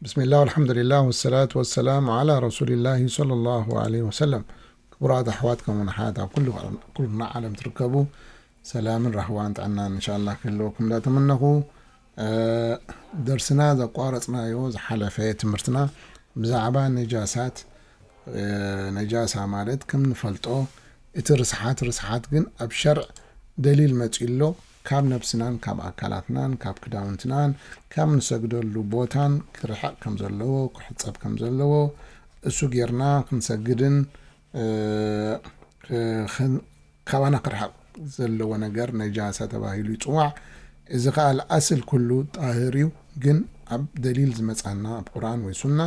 ብስሚላህ ወልሓምዱሊላህ ወሰላቱ ወሰላሙ ዓላ ረሱሊላሂ ሰለላሁ ዓለይሂ ወሰለም። ክቡራት ኣሕዋት ከምኡውን ኣሓት ኣብ ኩሉ ኩርና ዓለም ትርከቡ፣ ሰላምን ራህዋን ጥዕናን እንሻላ ክህልወኩም እንዳተመነኹ፣ እ፣ ደርስና ዘቋረጽናዮ ዝሓለፈ ትምህርትና ብዛዕባ ነጃሳት፣ እ፣ ነጃሳ ማለት ከም ንፈልጦ እቲ ርስሓት፣ ርስሓት ግን ኣብ ሸርዕ ደሊል መጺኡሎ ካብ ነብስናን ካብ ኣካላትናን ካብ ክዳውንትናን ካብ ንሰግደሉ ቦታን ክርሕቕ ከም ዘለዎ፣ ክሕጸብ ከም ዘለዎ፣ እሱ ጌርና ክንሰግድን፣ እ፣ ክ-፣ ክን-፣ ካባና ክርሕቕ ዘለዎ ነገር ነጃሳ ተባሂሉ ይጽዋዕ። እዚ ኸኣ ኣስል ኩሉ ጣህር እዩ፣ ግን ኣብ ደሊል ዝመጻና ኣብ ቁርኣን ወይ ሱና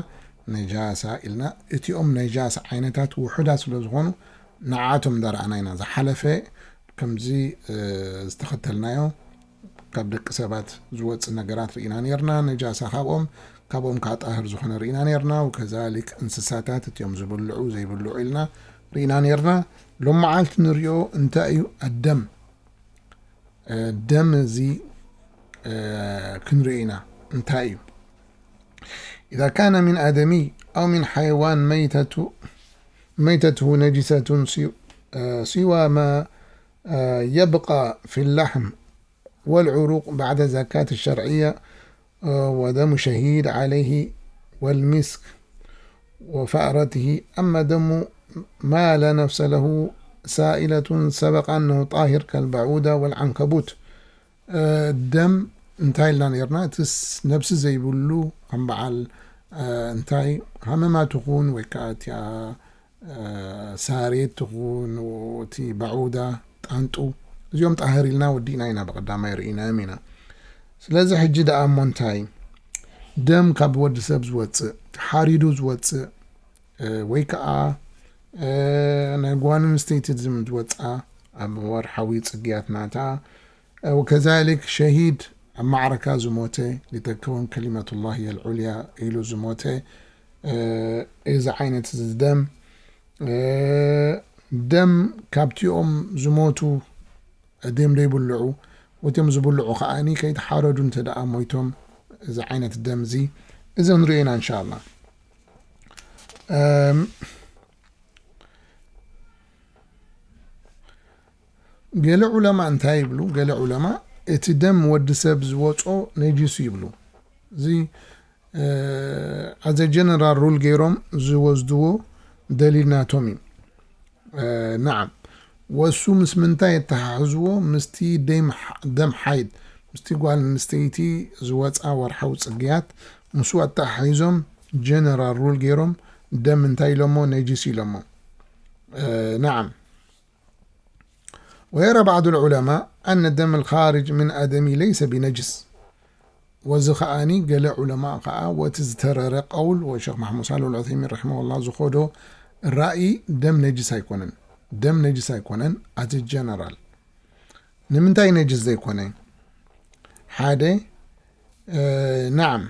ነጃሳ ኢልና፣ እቲኦም ነጃሳ ዓይነታት ውሑዳት ስለ ዝኾኑ ንዓቶም እንዳረኣና ኢና። ዝሓለፈ ከምዚ፣ እ፣ ዝተኸተልናዮ ካብ ደቂ ሰባት ዝወጽእ ነገራት ርኢና ኔርና፣ ነጃሳ ካብኦም፣ ካብኦም ከዓ ጣህር ዝኾነ ርኢና ኔርና፣ ወከዛሊክ እንስሳታት እቲኦም ዝብልዑ ዘይብልዑ ኢልና ርኢና ኔርና። ሎም መዓልቲ ንሪኦ እንታይ እዩ? ኣደም፣ እ፣ ደም እዚ፣ እ፣ ክንሪኦ ኢና። እንታይ እዩ? إذا كان من آدمي أو من حيوان ميتة، ميتته نجسة سو-، آه، سوى ما، آه، يبقى في اللحم والعروق بعد زكاة الشرعية، آه، ودم شهيد عليه والمسك وفأرته، أما دم ما لا نفس له سائلة سبق أنه طاهر كالبعوضة والعنكبوت. እ፣ ደም እንታይ ኢልና ነርና? እቲ ስ-፣ ነብሲ ዘይብሉ ከም በዓል፣ እ፣ እንታይ ሃመማ ትኹን ወይ ከዓ እቲኣ፣ እ፣ ሳሬት ትኹን፣ እቲ በዑዳ፣ ጣንጡ፣ እዚኦም ጣህር ኢልና ወዲእና ኢና፣ ብቐዳማይ ርኢናዮም ኢና። ስለዚ ሕጂ ደኣ እሞ እንታይ? ደም ካብ ወዲ ሰብ ዝወጽእ፣ ሓሪዱ ዝወጽእ፣ እ፣ ወይ ከዓ፣ እ፣ ናይ ጓል ኣንስተይቲ ዝም-፣ ዝወጽኣ ኣብ ወርሓዊ ጽግያት ናታ፣ እ፣ ወከዛሊክ ሸሂድ ኣብ ማዕረካ ዝሞተ፣ ሊተኩን ከሊመቱላሂ ኣልዑልያ ኢሉ ዝሞተ፣ እ፣ እዚ ዓይነት እዚ ደም፣ እ፣ ደም ካብቲኦም ዝሞቱ፣ ደም ዘይብልዑ፣ ወቲኦም ዝብልዑ ከኣኒ ከይተሓረዱ እንተ ደኣ ሞይቶም፣ እዚ ዓይነት ደም እዚ፣ እዚ ንሪኦ ኢና እንሻላ። እም፣ ገለ ዑለማ እንታይ ይብሉ? ገለ ዑለማ እቲ ደም ወዲ ሰብ ዝወጾ ነጂሱ ይብሉ። እዚ፣ እ፣ ኣዘ ጀነራል ሩል ገይሮም ዝወስድዎ ደሊል ናቶም እዩ። እ፣ ነዓም። ወሱ ምስ ምንታይ የተሓሕዝዎ? ምስቲ ደም ሓ-፣ ደም ሓይድ፣ ምስቲ ጓል ኣንስተይቲ ዝወጻ ወርሓዊ ጽግያት፣ ምስኡ ኣተሓሒዞም ጀነራል ሩል ገይሮም ደም እንታይ ኢሎሞ? ነጂስ ኢሎሞ። እ፣ ነዓም። ويرى بعض العلماء أن الدم الخارج من آدمي ليس بنجس. ወዚ ኸኣኒ ገለ ዑለማ ኸኣ ወቲ ዝተረረ ቀውል ወሸኽ ማሕሙድ ሳልሕ ኣልዑሰይሚን ረሒመሁላህ ዝኾዶ ራእይ ደም ነጅስ ኣይኮነን። ደም ነጅስ ኣይኮነን፣ ኣቲ ጀነራል። ንምንታይ ነጅስ ዘይኮነ? ሓደ፣ እ፣ ነዓም።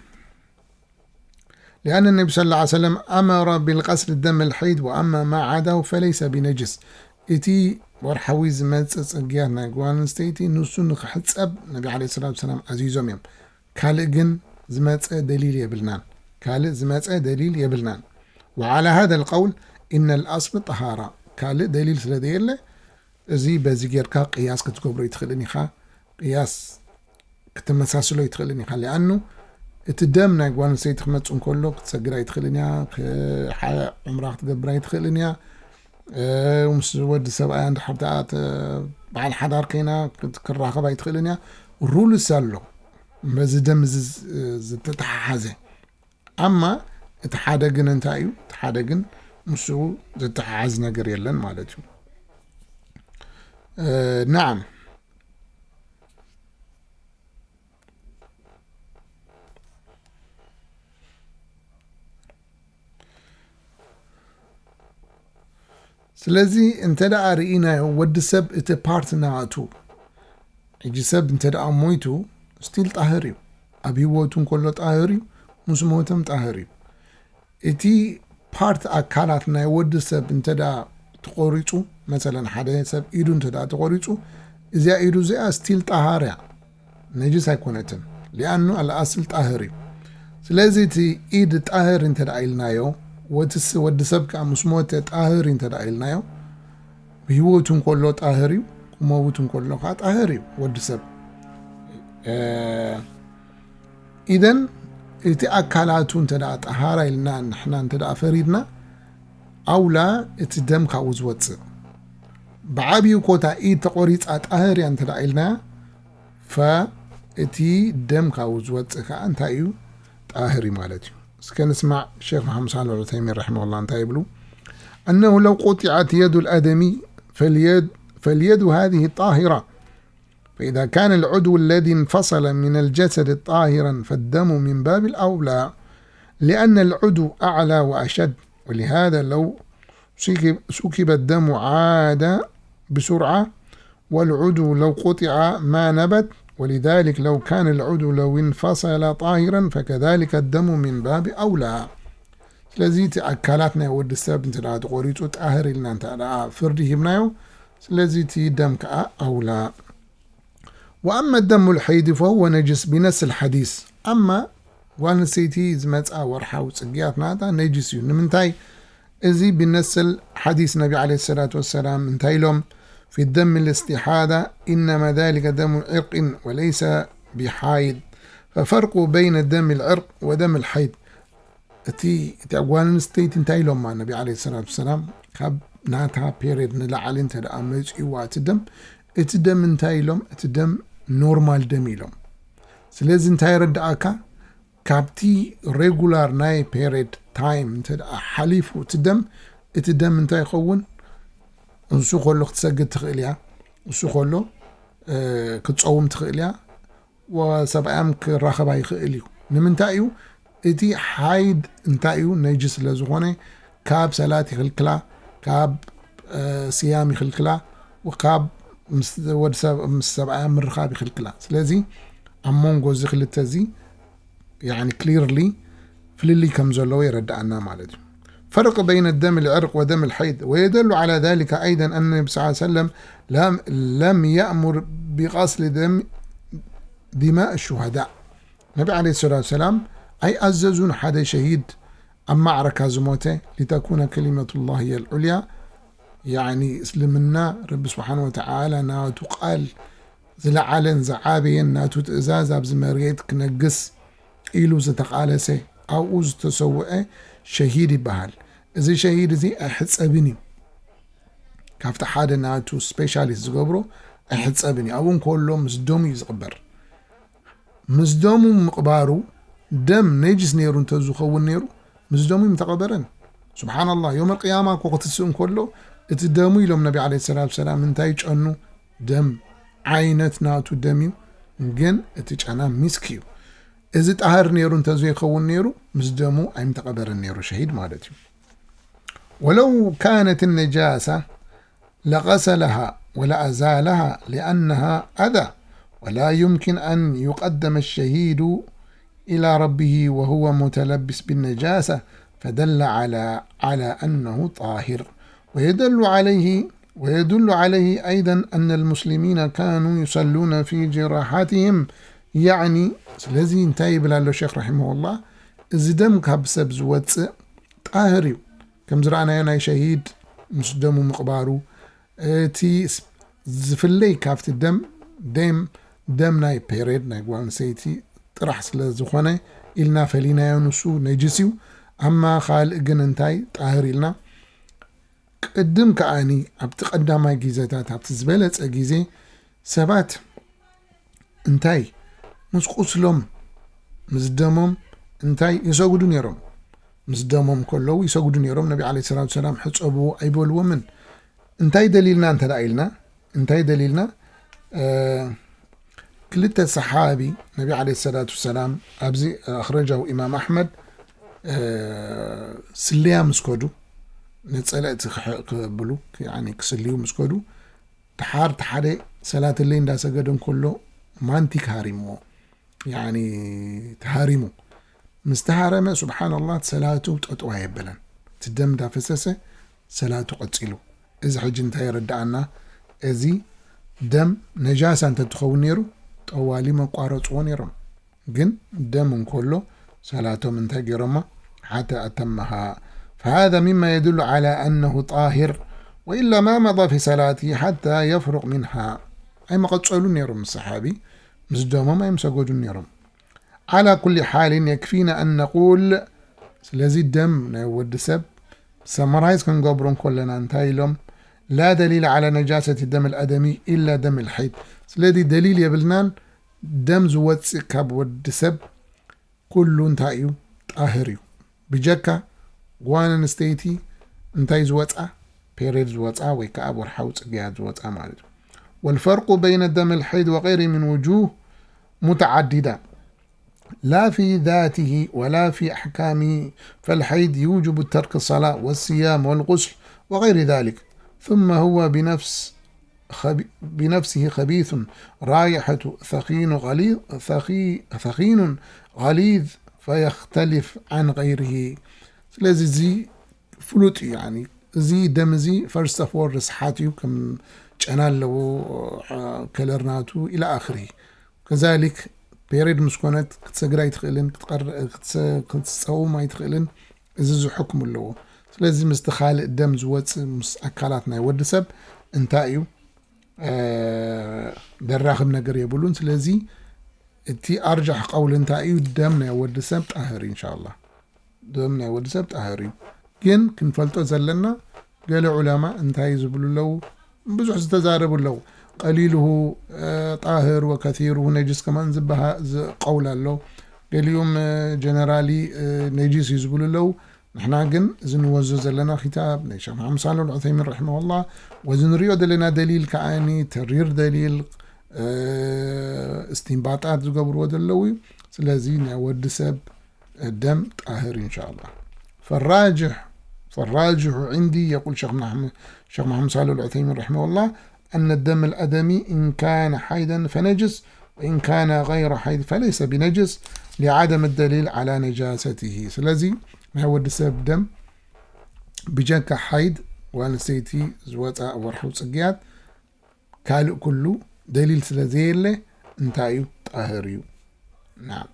لأن النبي صلى الله عليه وسلم أمر بالغسل دم الحيض، وأما ما عداه فليس بنجس. እቲ ወርሓዊ ዝመጽእ ጽግያት ናይ ጓል ኣንስተይቲ ንሱ ንኽሕጸብ ነቢ ዓለይሂ ሰላቱ ወሰላም ኣዚዞም እዮም። ካልእ ግን ዝመጸ ደሊል የብልናን። ካልእ ዝመጸ ደሊል የብልናን። وعلى هذا القول إن الأصل طهارة. ካልእ ደሊል ስለ ዘየለ፣ እዚ በዚ ጌርካ ቅያስ ክትገብሮ ኣይትኽእልን ኢኻ። ቅያስ ክተመሳስሎ ኣይትኽእልን ኢኻ። ሊኣኑ እቲ ደም ናይ ጓል ኣንስተይቲ ክመጽእ እንከሎ ክትሰግድ ኣይትኽእልን እያ። ክ-፣ ሓ-፣ ዑምራ ክትገብር ኣይትኽእልን እያ። እ፣ ምስ ወዲ ሰብኣያ እንድሕር ደኣ ተ-፣ በዓል ሓዳር ኮይና ክት-፣ ክራኸብ ኣይትኽእልን እያ። ሩልስ ኣሎ በዚ ደም እዚ ዝ-፣ ዝተተሓሓዘ። ኣማ እቲ ሓደ ግን እንታይ እዩ? እቲ ሓደ ግን ምስኡ ዝተሓሓዝ ነገር የለን ማለት እዩ። እ፣ ነዓም። ስለዚ እንተ ደኣ ርኢናዮ፣ ወዲ ሰብ እቲ ፓርት ናቱ፣ ሕጂ ሰብ እንተ ደኣ ሞይቱ፣ ስቲል ጣህር እዩ። ኣብ ህይወቱ እንከሎ ጣህር እዩ፣ ምስ ሞተም ጣህር እዩ። እቲ ፓርት ኣካላት ናይ ወዲ ሰብ እንተ ደኣ ተቖሪጹ፣ መሰለን ሓደ ሰብ ኢዱ እንተ ደኣ ተቖሪጹ፣ እዚኣ ኢዱ እዚኣ ስቲል ጣሃር እያ፣ ነጅስ ኣይኮነትን። ሊኣኑ ኣልኣስል ጣህር እዩ። ስለዚ እቲ ኢድ ጣህር እንተ ደኣ ኢልናዮ፣ ወትስ-፣ ወዲ ሰብ ከኣ ምስ ሞተ ጣህር እንተ ደኣ ኢልናዮ፣ ብህይወቱ እንከሎ ጣህር እዩ፣ ክመውት እንከሎ ከኣ ጣህር እዩ ወዲ ሰብ። እ፣ ኢደን እቲ ኣካላቱ እንተ ደኣ ጠሃራ ኢልና ንሕና እንተ ደኣ ፈሪድና፣ ኣውላ እቲ ደም ካብኡ ዝወጽእ። ብዓብዩ ኮታ ኢድ ተቖሪጻ ጣህር እያ እንተ ደኣ ኢልና፣ ፈ እቲ ደም ካብኡ ዝወጽእ ከኣ እንታይ እዩ? ጣህር እዩ ማለት እዩ። እስከ ንስማዕ ሼኽ መሓመድ ሳልሕ ዑሰይሚን ረሒመሁላህ እንታይ ይብሉ? أنه لو قطعت يد الآدمي فاليد، فاليد هذه طاهرة، فإذا كان العضو الذي انفصل من الجسد طاهرا فالدم من باب الأولى، لأن العضو أعلى وأشد، ولهذا لو سكب، سكب الدم عاد بسرعة، والعضو لو قطع ما نبت، ولذلك لو كان العضو لو انفصل طاهرا فكذلك الدم من باب أولى. ስለዚ እቲ ኣካላት ናይ ወዲ ሰብ እንተ ደኣ ተቖሪጹ ጣህር ኢልና እንተ ደኣ ፍርዲ ሂብናዮ፣ ስለዚ እቲ ደም ከኣ ኣውላ። وأما الدم الحيض فهو نجس بنص الحديث. ኣማ ጓል ኣንስተይቲ ዝመጽኣ ወርሓዊ ጽግያት ናታ ነጅስ እዩ። ንምንታይ? እዚ ብነስል ሓዲስ ነቢ ዓለይሂ ሰላቱ ወሰላም እንታይ ኢሎም? في الدم الاستحاضة إنما ذلك دم عرق وليس بحيض، ففرق بين دم العرق ودم الحيض. እቲ፣ እቲ ጓል ኣንስተይቲ እንታይ ኢሎማ ነቢ ዓለይሂ ሰላቱ ወሰላም? ካብ ናታ ፔሪድ ንላዕሊ እንተ ደኣ መጺእዋ እቲ ደም፣ እቲ ደም እንታይ ኢሎም? እቲ ደም ኖርማል ደም ኢሎም። ስለዚ እንታይ የረድኣካ? ካብቲ ሬጉላር ናይ ፔሪድ ታይም እንተ ደኣ ሓሊፉ እቲ ደም፣ እቲ ደም እንታይ ይኸውን? ንሱ ከሎ ክትሰግድ ትኽእል እያ፣ ንሱ ከሎ፣ እ፣ ክትጸውም ትኽእል እያ፣ ወሰብኣያም ክራኸባ ይኽእል እዩ። ንምንታይ እዩ? እቲ ሓይድ እንታይ እዩ? ነጅስ ስለ ዝኾነ ካብ ሰላት ይኽልክላ፣ ካብ፣ እ፣ ስያም ይኽልክላ፣ ወካብ ምስ ወዲ ሰብ፣ ምስ ሰብኣያ ምርኻብ ይኽልክላ። ስለዚ ኣብ መንጎ እዚ ክልተ እዚ፣ ያኒ፣ ክሊርሊ ፍልልይ ከም ዘለዎ የረድኣና ማለት እዩ። فرق بين الدم العرق ودم الحيض، ويدل على ذلك أيضا أن النبي صلى الله عليه وسلم لم، لم يأمر بغسل دم، دماء الشهداء. ነቢ ዓለይሂ ሰላቱ ወሰላም ኣይኣዘዙን ሓደ ሸሂድ ኣብ ማዕረካ ዝሞተ، لتكون كلمة الله هي العليا، ያኒ እስልምና ረቢ ስብሓነ ወተዓላ ናቱ ቃል ዝለዓለን ዝዓበየን ናቱ ትእዛዝ ኣብዚ መሬት ክነግስ ኢሉ ዝተቓለሰ ኣብኡ ዝተሰውአ ሸሂድ ይበሃል። እዚ ሸሂድ እዚ ኣይሕጸብን እዩ። ካብቲ ሓደ ናቱ ስፔሻሊስት ዝገብሮ ኣይሕጸብን እዩ። ኣብኡ እንከሎ ምስ ደሙ እዩ ዝቕበር። ምስ ደሙ ምቕባሩ ደም ነጅስ ነይሩ እንተዝኸውን ነይሩ ምስ ደሙ እዩ ምተቐበረን። ስብሓንላህ፣ ዮም ኣልቅያማ እኮ ክትስእ እንከሎ እቲ ደሙ ኢሎም ነቢ ዓለይሂ ሰላቱ ሰላም እንታይ ጨኑ? ደም፣ ዓይነት ናቱ ደም እዩ፣ ግን እቲ ጨና ሚስክ እዩ። እዚ ጣህር ነይሩ እንተዘይኸውን ነይሩ ምስ ደሙ ኣይምተቐበረን ነይሩ ሸሂድ ማለት እዩ። ولو كانت النجاسة لغسلها ولأزالها لأنها أذى، ولا يمكن أن يقدم الشهيد إلى ربه وهو متلبس بالنجاسة، فدل على، على أنه طاهر. ويدل عليه، ويدل عليه أيضا أن المسلمين كانوا يصلون في جراحاتهم، يعني، ስለዚ እንታይ ይብል ኣሎ ሸኽ ረሒመሁላህ? እዚ ደም ካብ ሰብ ዝወፅእ ጣህር እዩ። ከም ዝረኣናዮ ናይ ሸሂድ ምስ ደሙ ምቕባሩ፣ እቲ ስ-፣ ዝፍለይ ካብቲ ደም፣ ደም፣ ደም ናይ ፔሬድ ናይ ጓል ኣንስተይቲ ጥራሕ ስለ ዝኾነ ኢልና ፈሊናዮ፣ ንሱ ነጅስ እዩ። ኣማ ካልእ ግን እንታይ ጣህር ኢልና? ቅድም ከኣኒ ኣብቲ ቀዳማይ ግዜታት፣ ኣብቲ ዝበለጸ ግዜ ሰባት እንታይ ምስ ቁስሎም፣ ምስ ደሞም እንታይ ይሰግዱ ነይሮም? ምስ ደሞም ከለዉ ይሰግዱ ነይሮም። ነቢ ዓለይሂ ሰላቱ ሰላም ሕጸብዎ ኣይበልዎምን። እንታይ ደሊልና እንተ ደኣ ኢልና፣ እንታይ ደሊልና፣ እ፣ ክልተ ሰሓቢ ነቢ ዓለይሂ ሰላቱ ሰላም ኣብዚ ኣኽረጃሁ ኢማም ኣሕመድ፣ እ፣ ስልያ ምስ ከዱ፣ ንጸለእቲ ክሕ-፣ ክብሉ፣ ያኒ ክስልዩ ምስ ከዱ፣ ደሓር እቲ ሓደ ሰላተለይ እንዳሰገደ እንከሎ ማንቲክ ሃሪምዎ። ያኒ ተሃሪሙ። ምስ ተሃረመ፣ ሱብሓነላህ፣ እቲ ሰላቱ ጠጠው ኣየበለን። እቲ ደም እንዳፈሰሰ ሰላቱ ቀጺሉ። እዚ ሕጂ እንታይ የረድኣና? እዚ ደም ነጃሳ እንተትኸውን ነይሩ፣ ጠዋሊ መቋረጽዎ ነይሮም። ግን ደም እንከሎ ሰላቶም እንታይ ገይሮማ ሓታ ኣተመሃ فهذا مما يدل على أنه طاهر وإلا ما مضى في صلاته حتى يفرغ منها ኣይመቐጸሉን ነይሮም ሰሓቢ ምስ ደሞም ኣይምሰገዱን ነይሮም على كل حال يكفينا أن نقول ስለዚ ደም ናይ ወዲ ሰብ ሰመራይዝ ክንገብሮ እንከለና እንታይ ኢሎም لا دليل على نجاسة دم الآدمي إلا دم الحيض ስለዚ ደሊል የብልናን ደም ዝወፅእ ካብ ወዲ ሰብ ኩሉ እንታይ እዩ ጣህር እዩ ብጀካ ጓል ኣንስተይቲ እንታይ ዝወፃ ፔሬድ ዝወፃ ወይ ከዓ ወርሓዊ ፅግያት ዝወፃ ማለት እዩ والفرق بين دم الحيض وغيره من وجوه متعددة لا في ذاته ولا في أحكامه فالحيض يوجب ترك الصلاة والصيام والغسل وغير ذلك ثم هو بنفس خبي... بنفسه خبيث رائحة ثخين غليظ ثخي... ثخين غليظ فيختلف عن غيره ስለዚ እዚ ፍሉጥ እዩ يعني እዚ ደም እዚ first of all ርስሓት እዩ ከም ጨና ኣለዎ ከለር ናቱ إلى آخره كذلك ፔሬድ ምስ ኮነት ክትሰግድ ኣይትኽእልን ክትፀውም ኣይትኽእልን እዚ ዝሕክሙ ኣለዎ ስለዚ ምስቲ ካልእ ደም ዝወፅእ ምስ ኣካላት ናይ ወዲ ሰብ እንታይ እዩ ደራኽብ ነገር የብሉን ስለዚ እቲ ኣርጃሕ ቀውል እንታይ እዩ ደም ናይ ወዲ ሰብ ጣህር እንሻላ ደም ናይ ወዲ ሰብ ጣህር እዩ ግን ክንፈልጦ ዘለና ገለ ዑለማ እንታይ ዝብሉ ኣለዉ ብዙሕ ዝተዛረቡ ኣለዉ ቀሊልሁ ጣህር ወከሲርሁ ነጅስ ከማን ዝበሃ ዝቀውል ኣሎ ገሊኦም ጀነራሊ ነጅስ እዩ ዝብሉ ኣለዉ ንሕና ግን እዚ ንወዞ ዘለና ክታብ ናይ ሸክ መሓመድ ሳልሕ ዑሰይሚን ረሒመሁላ ወዚ ንሪኦ ዘለና ደሊል ከዓኒ ተሪር ደሊል እስቲንባጣት ዝገብርዎ ዘለዉ እዩ ስለዚ ናይ ወዲ ሰብ ደም ጣህር እንሻላ فالراجح فالراجح عندي يقول شيخ محمد شيخ محمد صالح العثيمين رحمه الله أن الدم الآدمي إن كان حيضا فنجس وإن كان غير حيض فليس بنجس لعدم الدليل على نجاسته ስለዚ ናይ ወዲ ሰብ ደም ብጀካ ሓይድ ዋንሰይቲ ዝወፃ ወርሓዊ ፅግያት ካልእ ኩሉ ደሊል ስለ ዘየለ እንታይ እዩ ጣህር እዩ ናም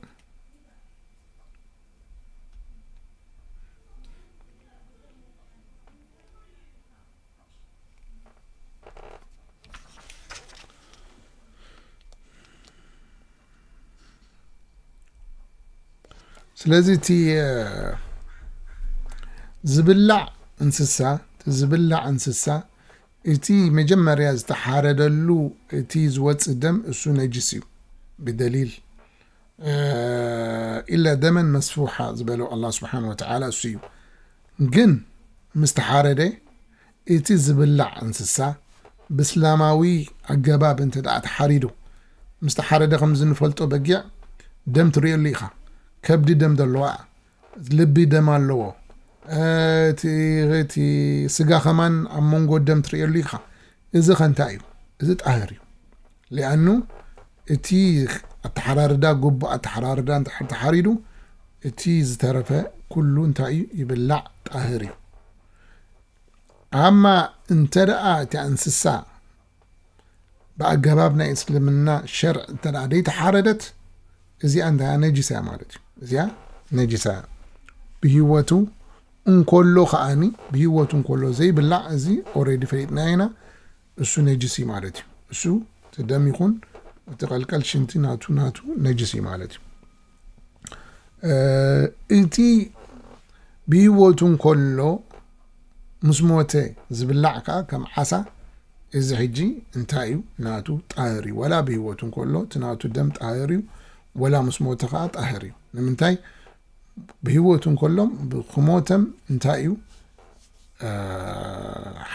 ስለዚ እቲ ዝብላዕ እንስሳ ዝብላዕ እንስሳ እቲ መጀመርያ ዝተሓረደሉ እቲ ዝወፅእ ደም እሱ ነጅስ እዩ ብደሊል ኢላ ደመን መስፉሓ ዝበለው ኣላ ስብሓን ወተዓላ እሱ እዩ ግን ምስ ተሓረደ እቲ ዝብላዕ እንስሳ ብእስላማዊ ኣገባብ እንተ ደኣ ተሓሪዱ ምስ ተሓረደ ከምዚ ንፈልጦ በጊዕ ደም ትርእየሉ ኢኻ ከብዲ ደም ዘለዋ ልቢ ደም ኣለዎ እቲ ስጋ ከማን ኣብ መንጎ ደም ትርእየሉ ኢኻ እዚ ከንታ እዩ እዚ ጣህር እዩ ሊኣኑ እቲ ኣተሓራርዳ ግቡእ ኣተሓራርዳ እንድሕር ተሓሪዱ እቲ ዝተረፈ ኩሉ እንታይ እዩ ይብላዕ ጣህር እዩ ኣማ እንተ ደኣ እቲ እንስሳ ብኣገባብ ናይ እስልምና ሸርዕ እንተ ደኣ ደይተሓረደት እዚኣ እንታይ ነጅሳ እያ ማለት እዩ እዚኣ ነጅሳ እያ ብህይወቱ እንኮሎ ከዓኒ ብህይወቱ እንኮሎ ዘይብላዕ እዚ ኦሬዲ ፈሊጥና ኢና እሱ ነጅስ እዩ ማለት እዩ እሱ እቲ ደም ይኹን እቲ ቀልቀል ሽንቲ ናቱ ናቱ ነጅስ እዩ ማለት እዩ እቲ ብህይወቱ እንኮሎ ምስ ሞተ ዝብላዕ ከዓ ከም ዓሳ እዚ ሕጂ እንታይ እዩ ናቱ ጣህር እዩ ወላ ብህይወቱ እንከሎ እቲ ናቱ ደም ጣህር እዩ ወላ ምስ ሞተ ከዓ ጣህር እዩ ንምንታይ ብህይወቱ እንከሎም ክሞተም እንታይ እዩ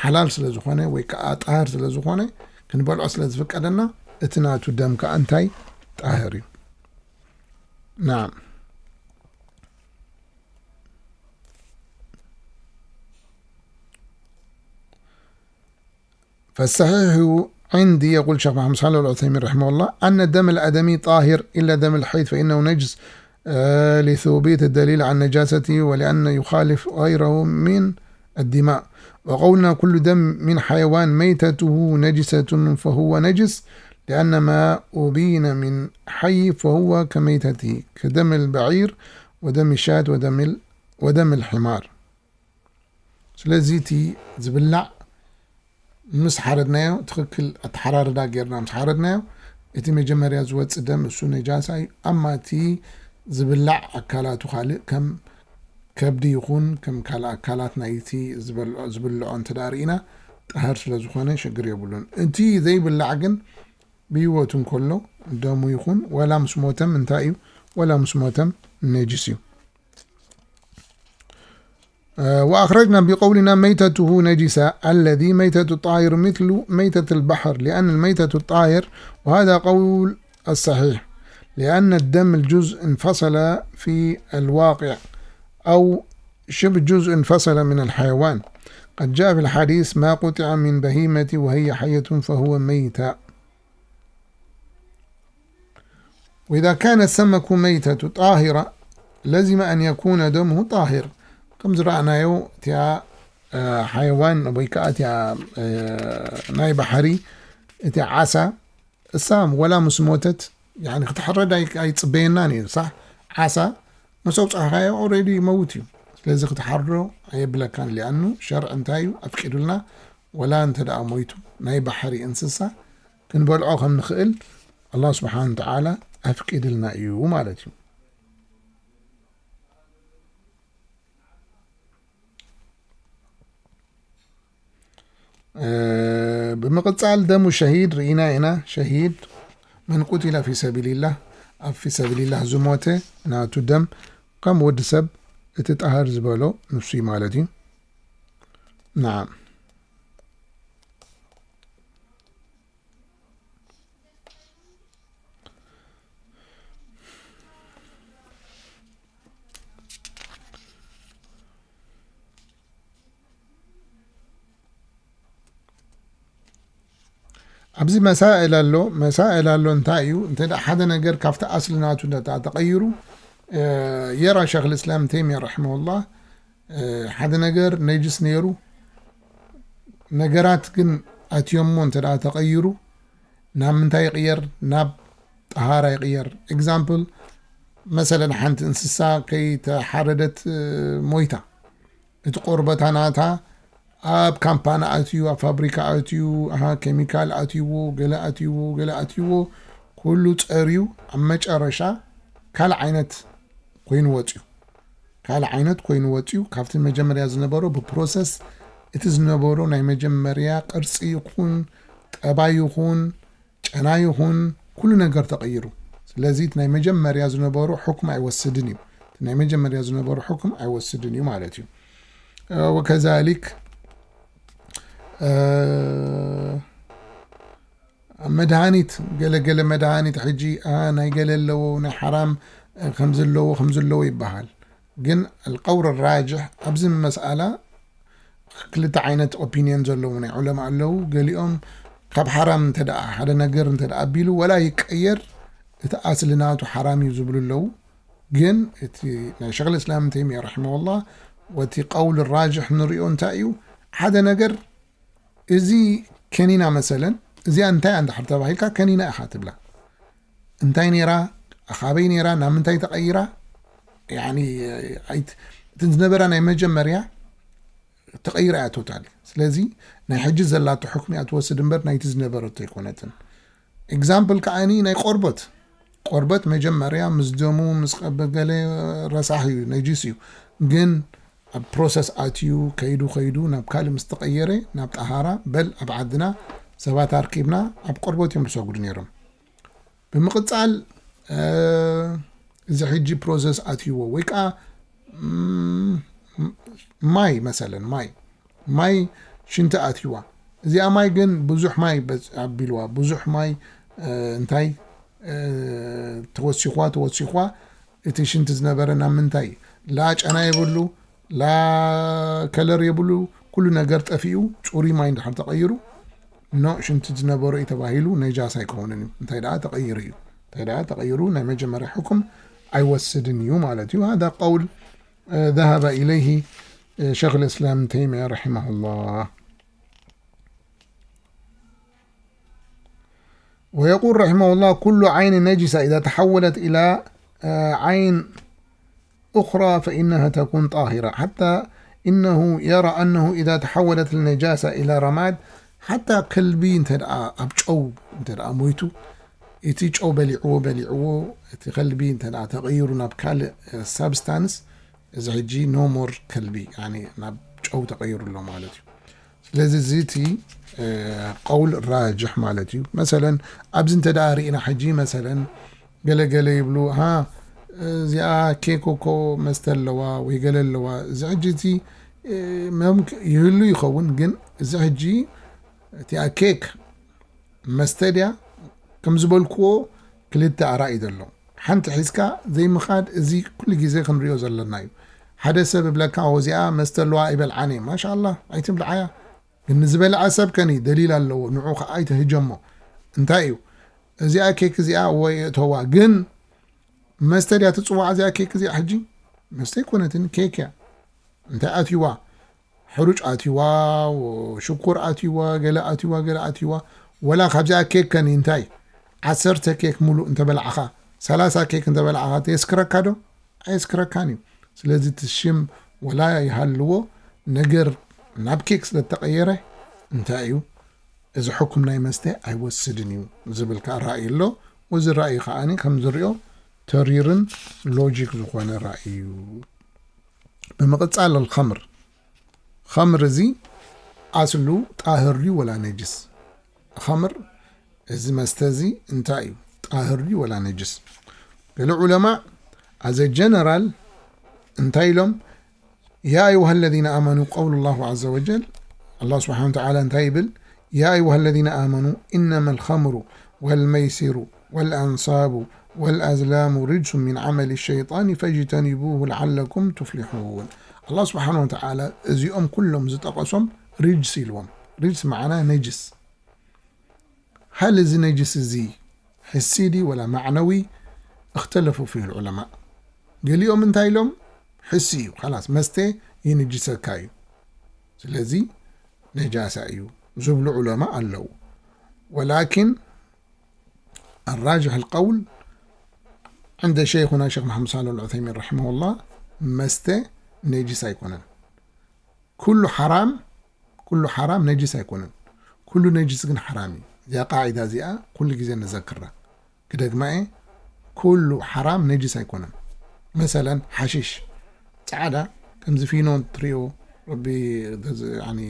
ሓላል ስለ ዝኾነ ወይ ከዓ ጣህር ስለ ዝኾነ ክንበልዖ ስለ ዝፍቀደና እቲ ናቱ ደም ከዓ እንታይ ጣህር እዩ ናም فالصحيح عندي يقول الشيخ محمد صالح العثيمين رحمه الله أن دم الآدمي طاهر إلا دم الحيض فإنه نجس آه، لثبوت الدليل عن نجاسته ولأن يخالف غيره من الدماء وقولنا كل دم من حيوان ميتته نجسة فهو نجس لأن ما أبين من حي فهو كميتته كدم البعير ودم الشاة ودم ال- ودم الحمار. ስለዚ እቲ ዝብላዕ ምስ ሓረድናዮ፣ ትኽክል ኣተሓራርዳ ጌርና ምስ ሓረድናዮ፣ እቲ መጀመርያ ዝወጽእ ደም እሱ ነጃሳ እዩ። ኣማ እቲ ዝብላዕ ኣካላቱ ካልእ ከም ከብዲ ይኹን ከም ካልእ ኣካላት ናይቲ ዝበልዖ ዝብልዖ እንተ ደኣ ርኢና፣ ጣህር ስለ ዝኾነ ሽግር የብሉን። እቲ ዘይብላዕ ግን ብህይወቱ እንከሎ ደሙ ይኹን ወላ ምስ ሞተም እንታይ እዩ? ወላ ምስ ሞተም ነጅስ እዩ። وأخرجنا بقولنا ميتته نجسة الذي ميتة الطاهر مثل ميتة البحر، لأن الميتة الطاهر، وهذا قول الصحيح، لأن الدم الجزء انفصل في الواقع، أو شبه جزء انفصل من الحيوان، قد جاء في الحديث: ما قطع من بهيمة وهي حية فهو ميتة. وإذا كان السمك ميتة طاهرة، لزم أن يكون دمه طاهر. ከም ዝረኣናዮ፣ እቲኣ፣ እ፣ ሓይዋን ወይ ከዓ እቲኣ፣ እ፣ ናይ ባሕሪ፣ እቲኣ ዓሳ፣ እሳ ወላ ምስ ሞተት፣ ያኒ፣ ክትሕረድ ኣይ-፣ ኣይጽበየናን እዩ፣ ሳሕ? ዓሳ ምስ ኣውጻእካዮ ኦልሬዲ ይመውት እዩ። ስለዚ ክትሓርዶ ኣየብለካን፣ ሊኣኑ ሸርዕ እንታይ እዩ ኣፍቂዱልና? ወላ እንተ ደኣ ሞይቱ፣ ናይ ባሕሪ እንስሳ ክንበልዖ ከም ንኽእል ኣላህ ስብሓን ተዓላ ኣፍቂድልና እዩ ማለት እዩ። እ፣ ብምቕጻል ደሙ ሸሂድ ርኢና ኢና። ሸሂድ መን ቁቲለ ፊ ሰቢልላህ፣ ኣብ ፊ ሰቢልላህ ዝሞተ ናቱ ደም ከም ወዲ ሰብ እቲ ጣህር ዝበሎ ንሱ እዩ ማለት እዩ። ናዓም። ኣብዚ መሳእል ኣሎ። መሳእል ኣሎ እንታይ እዩ? እንተ ደኣ ሓደ ነገር ካብቲ ኣስሊ ናቱ እንተ ደኣ ተቐይሩ፣ እ፣ የራ ሸኽ ልእስላም ተይሚያ ረሒመሁላህ፣ እ፣ ሓደ ነገር ነጅስ ነይሩ፣ ነገራት ግን ኣትዮሞ እንተ ደኣ ተቐይሩ፣ ናብ ምንታይ ይቕየር? ናብ ጠሃራ ይቕየር። ኤግዛምፕል፣ መሰለን ሓንቲ እንስሳ ከይተሓረደት፣ እ፣ ሞይታ፣ እቲ ቆርበታ ናታ ኣብ ካምፓኒ ኣትዩ፣ ኣብ ፋብሪካ ኣትዩ፣ ኣሃ፣ ኬሚካል ኣትይዎ፣ ገለ ኣትይዎ፣ ገለ ኣትይዎ፣ ኩሉ ጸርዩ ኣብ መጨረሻ ካልእ ዓይነት ኮይኑ ወጽዩ። ካልእ ዓይነት ኮይኑ ወጽዩ፣ ካብቲ መጀመርያ ዝነበሮ ብፕሮሰስ እቲ ዝነበሮ ናይ መጀመርያ ቅርጺ ይኹን፣ ጠባይ ይኹን፣ ጨና ይኹን፣ ኩሉ ነገር ተቐይሩ። ስለዚ እቲ ናይ መጀመርያ ዝነበሮ ሕኩም ኣይወስድን እዩ። እቲ ናይ መጀመርያ ዝነበሮ ሕኩም ኣይወስድን እዩ ማለት እዩ። እ፣ ወከዛሊክ፣ እ፣ መድሃኒት፣ ገለ ገለ መድሃኒት ሕጂ፣ እ፣ ናይ ገለ ኣለዎ፣ ናይ ሓራም፣ እ፣ ከምዚ ኣለዎ፣ ከምዚ ኣለዎ ይበሃል። ግን ኣልቀውል ራጅሕ ኣብዚ መስኣላ ክልተ ዓይነት ኦፒንየን ዘለዉ ናይ ዑለማ ኣለዉ። ገሊኦም ካብ ሓራም እንተ ደኣ ሓደ ነገር እንተ ደኣ ኣቢሉ ወላ ይቀየር፣ እቲ ኣስሊ ናቱ ሓራም እዩ ዝብሉ ኣለዉ። ግን እቲ ናይ ሸይኽ ልእስላም ተይሚያ ረሒመሁላህ፣ ወቲ ቀውል ራጅሕ ንሪኦ እንታይ እዩ? ሓደ ነገር፣ እዚ ከኒና መሰለን፣ እዚኣ እንታይ እያ እንድሕር ተባሂልካ ከኒና ኢኻ ትብላ። እንታይ ነይራ? ኣኻበይ ነይራ? ናብ ምንታይ ተቐይራ? ያኒ፣ ኣይት-፣ እቲ ዝነበራ ናይ መጀመርያ ተቐይራ እያ ቶታሊ። ስለዚ ናይ ሕጂ ዘላቶ ሕክሚ እያ ትወስድ እምበር ናይቲ ዝነበረቶ ኣይኮነትን። ኤግዛምፕል ከዓኒ ናይ ቆርበት። ቆርበት መጀመርያ ምስ ደሙ፣ ምስ ቀበ ገለ ረሳሕ እዩ፣ ነጂስ እዩ። ግን ኣብ ፕሮሰስ ኣትዩ፣ ከይዱ፣ ከይዱ፣ ናብ ካልእ ምስ ተቐየረ፣ ናብ ጠሃራ፣ በል ኣብ ዓድና ሰባት ኣርኪብና ኣብ ቆርበት እዮም ዝሰግዱ ነይሮም። ብምቕጻል፣ እ፣ እዚ ሕጂ ፕሮሰስ ኣትይዎ ወይ ከኣ፣ ም፣ ማይ መሰለን፣ ማይ፣ ማይ ሽንቲ ኣትይዋ። እዚኣ ማይ ግን ብዙሕ ማይ በዝ-፣ ኣቢልዋ። ብዙሕ ማይ፣ እ፣ እንታይ፣ እ፣ ተወሲኽዋ፣ ተወሲኽዋ፣ እቲ ሽንቲ ዝነበረ ናብ ምንታይ? ላ ጨና የብሉ፣ ላ ከለር የብሉ፣ ኩሉ ነገር ጠፊኡ፣ ጽሩይ ማይ እንድሕር ተቐይሩ፣ ኖ፣ ሽንቲ ዝነበሮ እዩ ተባሂሉ ነጃሳ ኣይከውንን እዩ። እንታይ ደኣ ተቐይሩ እዩ። እንታይ ደኣ ተቐይሩ ናይ መጀመርያ ሕኩም ኣይወስድን እዩ ማለት እዩ። هذا قول، እ፣ ذهب إليه، እ፣ ሸይኽ ልእስላም ተይሚያ ረሒመሁላህ። ويقول رحمه الله: كل عين نجسة إذا تحولت إلى، እ፣ عين أخرى فإنها تكون طاهرة، حتى إنه يرى أنه إذا تحولت النجاسة إلى رماد، حتى ከልቢ እንተ ደኣ ኣብ ጨው እንተ ደኣ ሞይቱ፣ እቲ ጨው በሊዕዎ በሊዕዎ እቲ ከልቢ እንተ ደኣ ተቐይሩ ናብ ካልእ ሳብስታንስ፣ እዚ ሕጂ no more ከልቢ፣ ያኒ ናብ ጨው ተቐይሩ ኣሎ ማለት እዩ። ስለዚ እዚ እቲ ቀውል ራጅሕ ማለት እዩ። መሰለን ኣብዚ እንተ ደኣ ርኢና ሕጂ መሰለን ገለ ገለ ይብሉ፣ ሃ እዚኣ ኬክ እኮ መስተ ኣለዋ ወይ ገለ ኣለዋ። እዚ ሕጂ እቲ መምክ ይህሉ ይኸውን፣ ግን እዚ ሕጂ እቲኣ ኬክ መስተ ድያ? ከም ዝበልክዎ ክልተ ኣራእይ ዘሎ። ሓንቲ ሒዝካ ዘይምኻድ እዚ ኩሉ ግዜ ክንሪኦ ዘለና እዩ። ሓደ ሰብ እብለካ፣ "ኦ፣ እዚኣ መስተ ኣለዋ ኣይበልዓን እየ።" ማሻኣላ፣ ኣይትብልዓያ። ግን ንዝበልዐ ሰብ ከኒ ደሊል ኣለዎ፣ ንዑ ከኣ ኣይተህጀሞ። እንታይ እዩ? እዚኣ ኬክ እዚኣ ወይ እተዋ፣ ግን መስተ ድያ ትጽዋዕ እዚኣ ኬክ እዚኣ ሕጂ? መስተ ኣይኮነትን፣ ኬክ እያ። እንታይ ኣትይዋ? ሕሩጭ ኣትይዋ፣ ሽኮር ኣትይዋ፣ ገለ ኣትይዋ፣ ገለ ኣትይዋ። ወላ ካብዚኣ ኬክ ከኒ እንታይ? ዓሰርተ ኬክ ሙሉእ እንተበላዕኻ፣ ሰላሳ ኬክ እንተበላዕኻ፣ የስክረካ ዶ? ኣየስክረካን እዩ። ስለዚ እቲ ሽም ወላ ይሃልዎ፣ ነገር ናብ ኬክ ስለ እተቐየረ እንታይ እዩ? እዚ ሕኩም ናይ መስተ ኣይወስድን እዩ ዝብል ከኣ ራእይ ኣሎ። ወዚ ራእይ ከኣኒ ከም ዝሪኦ ተሪርን ሎጂክ ዝኾነ ራእይ እዩ። ብምቕጻል الخمر، ኸምር እዚ ኣስሉ ጣህር ድዩ ወላ ነጅስ? ኸምር እዚ መስተ እዚ እንታይ እዩ? ጣህር ድዩ ወላ ነጅስ? ገለ ዑለማ as a general እንታይ ኢሎም? يا أيها الذين آمنوا፣ قول الله عز وجل፣ ኣላህ ስብሓነ ወተዓላ እንታይ ይብል? يا أيها الذين آمنوا إنما الخمر والميسر والأنصاب والأزلام رجس من عمل الشيطان فاجتنبوه لعلكم تفلحون። ኣላህ ስብሓነ ወተዓላ እዚኦም ኩሎም ዝጠቐሶም ሪጅስ ኢልዎም። ሪጅስ መዓና ነጅስ። هل እዚ ነጅስ እዚ ሕሲ ድዩ ወላ ማዕነዊ? اختلفوا فيه العلماء። ገሊኦም እንታይ ኢሎም? ሕሲ እዩ፣ خلاص መስተ ይንጅሰካ እዩ፣ ስለዚ ነጃሳ እዩ ዝብሉ ዑለማ ኣለዉ። ولكن الراجح القول عند شيخنا الشيخ محمد صالح العثيمين رحمه الله መስተ ነጅስ ኣይኮነን። ኩሉ ሓራም፣ ኩሉ ሓራም ነጅስ ኣይኮነን። ኩሉ ነጅስ ግን ሓራም እዩ። እዚኣ ቃዒዳ እዚኣ ኩሉ ግዜ ንዘክራ። ክደግማ እየ፣ ኩሉ ሓራም ነጅስ ኣይኮነን። መሰለን ሓሽሽ ጻዕዳ ከምዚ ፊኖ ትሪኦ፣ ረቢ ገዝ-፣ ያኒ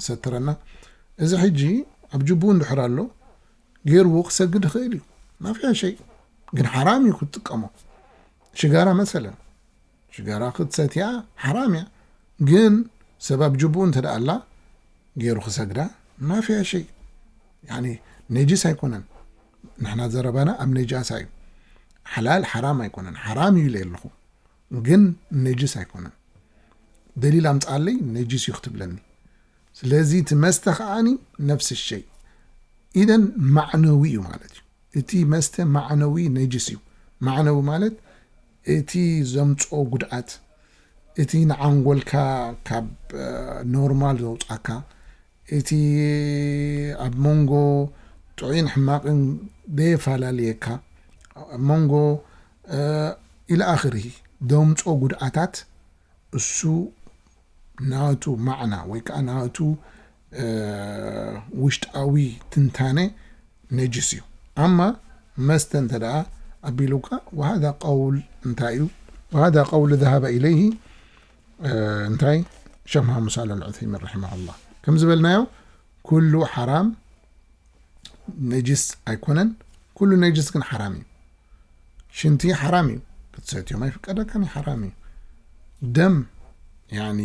ሰትረና። እዚ ሕጂ ኣብ ጅቡኡ እንድሕር ኣሎ፣ ገይርዎ ክሰግድ ይኽእል እዩ። ማፊያ ሸይ። ግን ሓራም እዩ ክትጥቀሞ። ሽጋራ መሰለን። ሽጋራ ክትሰትያ ሓራም እያ። ግን ሰብ ኣብ ጅቡኡ እንተ ደኣ ኣላ ገይሩ ክሰግዳ ማፊያ ሸይ። ያኒ ነጅስ ኣይኮነን። ንሕና ዘረባና ኣብ ነጃሳ እዩ። ሓላል ሓራም ኣይኮነን። ሓራም እዩ ኢለ ኣለኹ። ግን ነጅስ ኣይኮነን። ደሊል ኣምጽኣለይ ነጅስ እዩ ክትብለኒ። ስለዚ እቲ መስተ ከኣኒ ነፍሲ ሸይ። ኢደን ማዕነዊ እዩ ማለት እዩ። እቲ መስተ ማዕነዊ ነጅስ እዩ። ማዕነዊ ማለት እቲ ዘምጽኦ ጉድኣት፣ እቲ ንዓንጎልካ ካብ፣ እ፣ ኖርማል ዘውጻካ፣ እቲ ኣብ መንጎ ጥዑይን ሕማቕን ዘየፈላለየካ፣ ኣብ መንጎ፣ እ፣ ኢለ ኣኽርሂ ዘምጽኦ ጉድኣታት፣ እሱ ናቱ ማዕና ወይ ከኣ ናቱ፣ እ፣ ውሽጣዊ ትንታነ ነጅስ እዩ። ኣማ መስተ እንተ ደኣ ኣቢሉካ፣ وهذا قول እንታይ እዩ? وهذا قول ذهب إليه፣ እ፣ እንታይ? ሸኽ መሓመድ ሳልሕ ኣልዑሰይሚን ረሒመሁላህ። ከም ዝበልናዮ፣ ኩሉ ሓራም ነጅስ ኣይኮነን፣ ኩሉ ነጅስ ግን ሓራም እዩ። ሽንቲ ሓራም እዩ፣ ክትሰትዮም ኣይፍቀደካን እዩ፣ ሓራም እዩ። ደም፣ ያኒ፣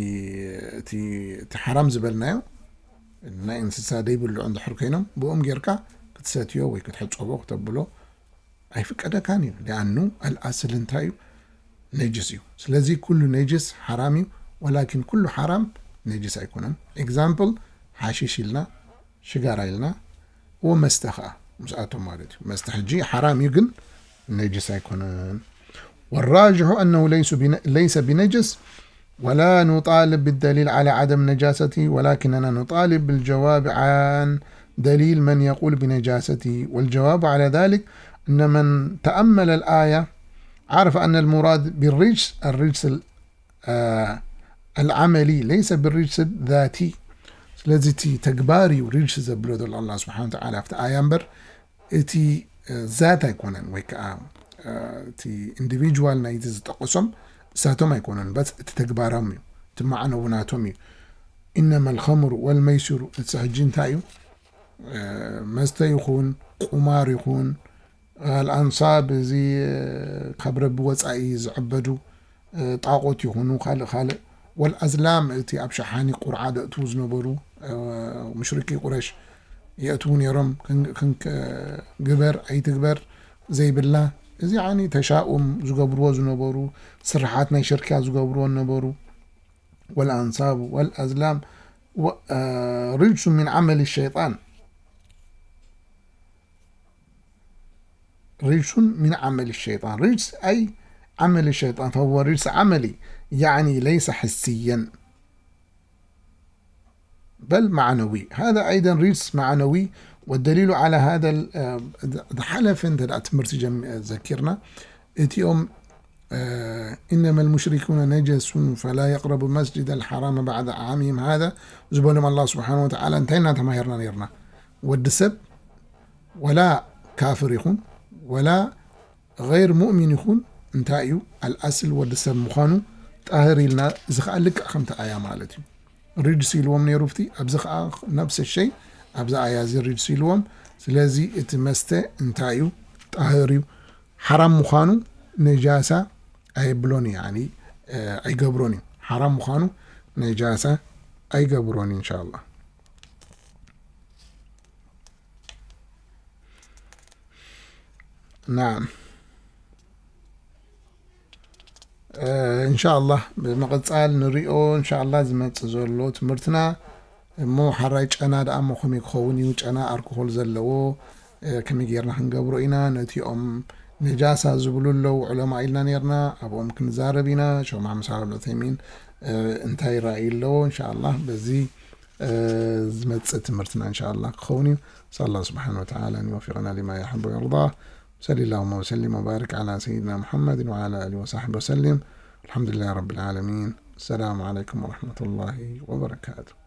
እቲ፣ እቲ ሓራም ዝበልናዮ፣ ናይ እንስሳ ደይብልዑ እንድሕር ኮይኖም፣ ብኦም ጌርካ ክትሰትዮ ወይ ክትሕጸቦ፣ ክተብሎ ኣይፍቀደካን እዩ። ሊኣኑ ኣልኣስል እንታይ እዩ? ነጅስ እዩ። ስለዚ ኩሉ ነጅስ ሓራም እዩ፣ ወላኪን ኩሉ ሓራም ነጅስ ኣይኮነን። ኤግዛምፕል፣ ሓሺሽ ኢልና፣ ሽጋራ ኢልና፣ ወመስተ ኸኣ ምስኣቶም ማለት እዩ። መስተ ሕጂ ሓራም እዩ፣ ግን ነጅስ ኣይኮነን። والراجح أنه ليس بن-، ليس بنجس، ولا نطالب بالدليل على عدم نجاسته، ولكننا نطالب بالجواب عن دليل من يقول بنجاسته. والجواب على ذلك أن من تأمل الآية ዓረፈ ኣነ ልሙራድ ብርጅስ ኣርጅስ ኣልዓመሊ ለይሰ ብርጅስ ዛቲ። ስለዚ እቲ ተግባር እዩ ርጅስ ዘብሎ ዘሎ ኣላ ስብሓን ተዓላ ኣብቲ ኣያ እምበር እቲ ዛት ኣይኮነን ወይ ከዓ እቲ ኢንዲቪጅዋል ናይቲ ዝጠቀሶም እሳቶም ኣይኮነን በስ እቲ ተግባሮም እዩ እቲ ማዕነዊ ናቶም እዩ። ኢነማ ልኸምሩ ወልመይስሩ እቲ ሕጂ እንታይ እዩ? መስተ ይኹን ቁማር ይኹን ኣልኣንሳብ እዚ ካብ ረቢ ወፃኢ ዝዕበዱ ጣቆት ይኹኑ ካልእ ካልእ ወልኣዝላም እቲ ኣብ ሸሓኒ ቁርዓ ዘእትዉ ዝነበሩ ሙሽርኪ ቁረሽ የእትዉ ነይሮም። ግበር ኣይትግበር ዘይብላ እዚ ዓኒ ተሻኡም ዝገብርዎ ዝነበሩ ስርሓት ናይ ሽርክያ ዝገብርዎ ነበሩ። ወልኣንሳብ ወልኣዝላም ርጅሱ ምን ዓመል ሸይጣን። رجس من عمل الشيطان. رجس أي عمل الشيطان، فهو رجس عملي، يعني ليس حسيا بل معنوي. هذا أيضا رجس معنوي، والدليل على هذا ال- آه، حلف انت لا تمرت جم- ذكرنا اتيوم آه، إنما المشركون نجس فلا يقربوا المسجد الحرام بعد عامهم هذا. زبلهم الله سبحانه وتعالى انتهينا تماهرنا نيرنا. والدسب ولا كافر يخون ولا غير مؤمن يخون انتايو الأصل والدسب مخانو طاهر إلنا زخ ألك خمت آية مالتي. رجس يلوم نيروفتي أبزخ نفس الشيء أبزا آية زي رجس يلوم. سلازي اتمست انتايو طاهر እዩ። ሓራም ምዃኑ ነጃሳ ኣይብሎን እዩ፣ ያኒ፣ እ፣ ኣይገብሮን እዩ። ሓራም ምዃኑ ነጃሳ ኣይገብሮን እዩ፣ እንሻላ። ናም። እ፣ እንሻላ ብምቕጻል ንሪኦ፣ እንሻላ ዝመጽእ ዘሎ ትምህርትና እሞ ሓራይ ጨና ደኣ እሞ ከመይ ክኸውን እዩ? ጨና ኣልኮሆል ዘለዎ፣ እ፣ ከመይ ጌርና ክንገብሮ ኢና? ነቲኦም ነጃሳ ዝብሉ ኣለዉ ዑለማ ኢልና ኔርና፣ ኣብኦም ክንዛረብ ኢና። ሸኽ መሓመድ ሳልሕ ዑሰይሚን፣ እ፣ እንታይ ራእይ ኣለዎ? እንሻኣላህ በዚ፣ እ፣ ዝመጽእ ትምህርትና እንሻኣላህ ክኸውን እዩ። نسأل الله سبحانه وتعالى أن يوفقنا لما يحب ويرضى. صلى اللهم وسلم وبارك على سيدنا محمد وعلى آله وصحبه وسلم. الحمد لله رب العالمين. السلام عليكم ورحمة الله وبركاته.